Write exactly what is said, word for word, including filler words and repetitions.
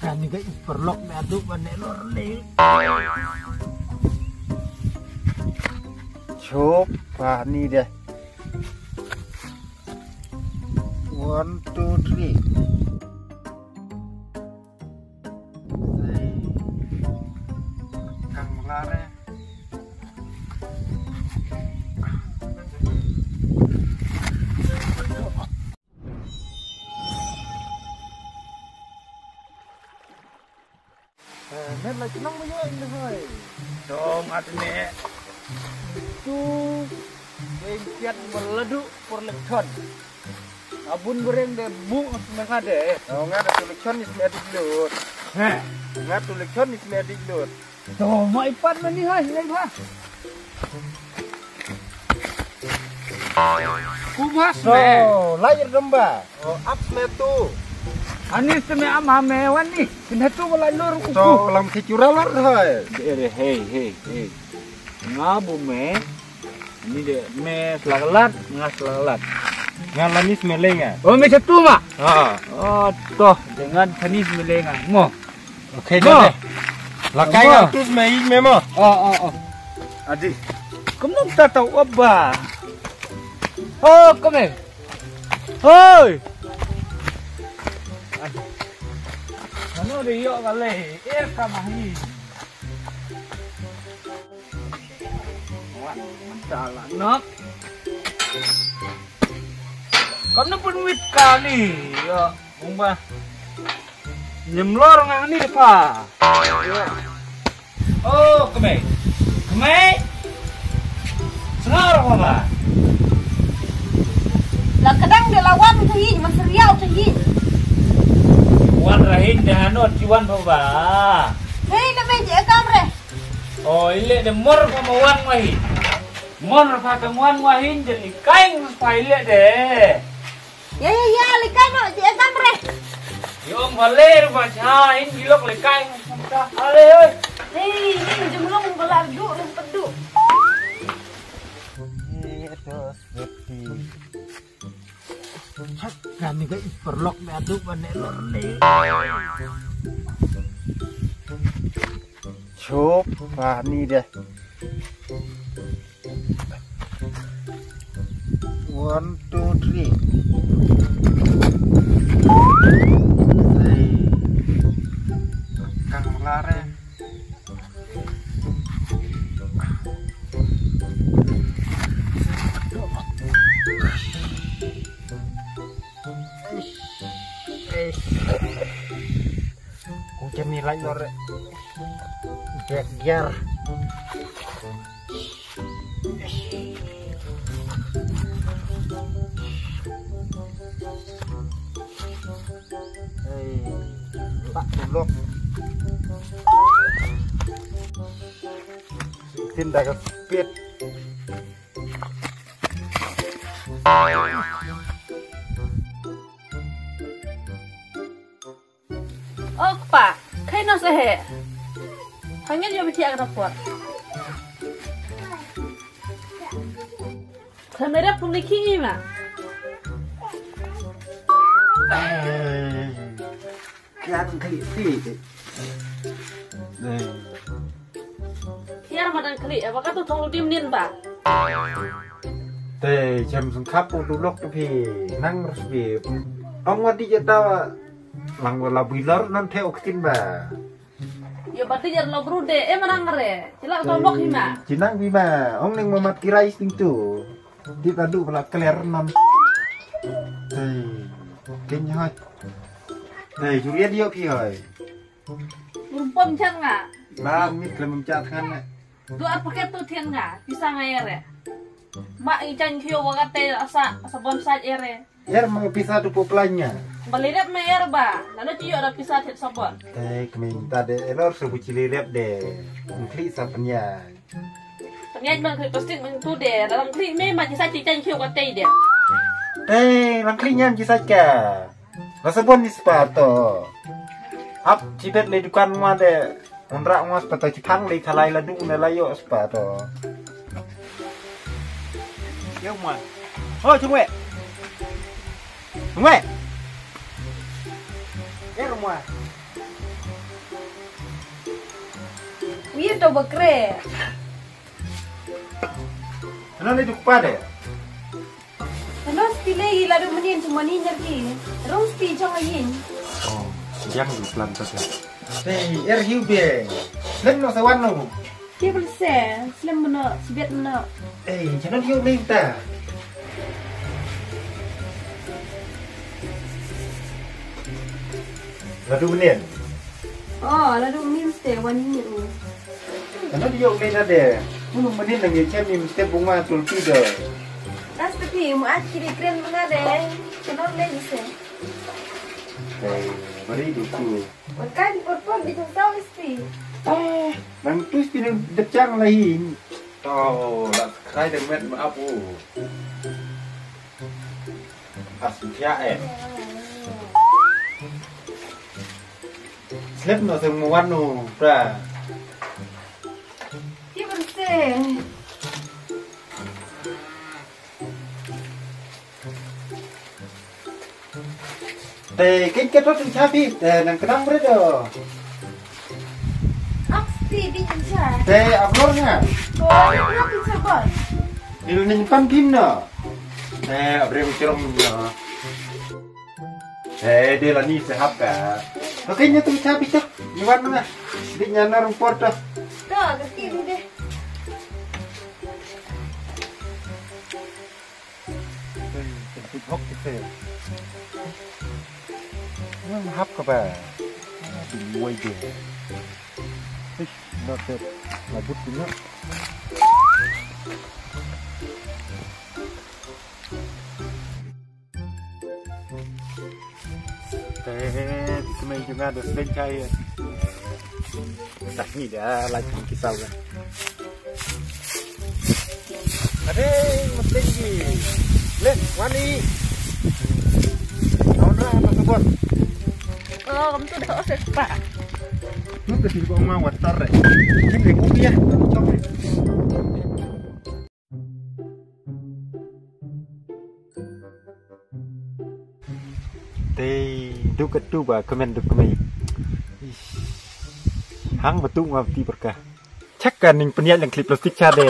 Kani ka i paralok me adu ban ne lor le. Chop pani de. One, two, three. Kang lare. Met la chnong ba ïoh ing dahoi. Dong at ne. Tu. Dei kiat berladu por lechon. Abun bereng de bu me ngade. Oh, ngade tu lechon is me adik lut. He. Ngade tu lechon is me adik lut. To, ma ipat mani hai, lai ba. Kubas me. To, lahir domba. Oh, ap me tu. Anis me am ha me wan ni. Kena tu bala lor. To, lam ke cura lor hai. Ere, hei, hei, hei. Nga bu me. Ni de me selakalat, nga selakalat. Nga lanis me lenga. Oh, me satu ma. Ha. Oh, toh, dengan sanis me lenga. Mo. Okay, mo. Lakai nga tus me ing me mo. Oh, oh, oh. Adi. Kamu tak tahu apa? Oh, kami. Hoi. Adi. Ano de yo kale. Eh, kamahi. Wan, mental anak. Kam na pun wit kali. Ya, umba. Nyemlor ngang ni depa. Oh, kemai. Kemai. Sengar apa ba? La kedang de lawan tu hi, man seriau tu hi. Wan rahin de hanot jiwan apa ba? Hei, na me je kam re. Oh, ile de mor pa ma wan wahi. Mor pa ka wan wahi, je likai pa ile de. Ya, ya, ya, likai no, je kam re. Yo, ma le pa cha hin bilok likai. Ale, oi. Hei, ni jumlong bala du, rum pedu. Itu seperti Kani ka i paralok me adu ban ne lor le. Chop pani de. One, two, three. Hey. Kang lare. Ku jam ni lain lor. Gear, gear. Hei, tak tulok. Tin dah ke speed. O kpa, kaei no sa he. Hangen yo bithi agna por. Kamera pun likhi ma. Kiar khali ti. Kiar madan khali, apa katu thong dim nin ba. Te chem sung khap tu lok tu phi nang ras phi. Ong wadi jata lang wala bilar nan the oktin ba. Yo bati jar lo bru de, eh, manang re. Cila to lok hima. Cinang bima, ong ning mamat kirai sting tu. Di tadu pala kler nam. Hei, king hoi. Hei, juriat yo pi hoi. Rumpon chan nga. Ba mit lem chat kan ne. Duar paket tu thian nga, pisa nga ere. Ma i chan khio wa kate asa, asa bonsai ere. Yer ma pisa tu po planya. Bali rep ma yer ba, lalu ci yo da pisa thian sabon. Te kemeng ta de elor sebu cili rep de. Ngkli sa penya. Penya man kli plastik man tu de, dalam kli me ma ci sa ci chan khio kate de. Te lang kli nyan ci sa ka. Rasa bon ni spa to. Ap cibet le dukan ngwa de. Undra ngwa spa to cipang le kalai la du ne la yo spa to. Yo ngwa. Ho chungwe. Ngwe. Eh, rumah. Wi to bakre. Ano ni tu pade? Ano sti lei la du menin tu mani nyar ki. Rong sti jong ayin. Oh, yang di plan tu. Hey, er hiu be. Len no sawan no. Ki bel se, slem mena, sibet mena. Ei, jangan yuk ni ta. Ladu menin. Oh, ladu menin ste wan ni. Jangan yuk ni na de. Mulu menin nang ye chem ni mesti bunga tulpi de. Ras tapi mu at kiri kren mena de. Jangan le ni se. Ei, beri duku. Makan pur-pur di jong tau isti. Ah, nang tu isti nang dep chang lain. Tau, la krai deng met ma apu. As pia eh. Slep no seng muan no, pra. Ki berse. Te kin ke to tin cha phi, te nang kenang bre do. Ak sti di tin cha. Te ablor nga. Ko ni tin cha bor. Ni lu ning pan kin no. Te abre u chrom no. Te de la ni se hap ka. To kin ni tin cha phi to. Ni wan na. Di nya na rumpor to. To, ke ti di de. Hey, cantik hok kita. Nang hap ka ba? Ah, di luai je. Ish, not that. Labut punya. Te kmie jong nga da sleng kai. Tah ni da la ki saw ga. Ade, mesti ji. Le, wani. Aun ra apa sebut? Oh, kamu tu dah osek pak. Lu ke sini kok mau water. Kim le kopi ya. Cok. Te du ka tu ba kmen du kmen. Hang ba tu ngam ti berkah. Chak ka ning peniat lang klip plastik cha de.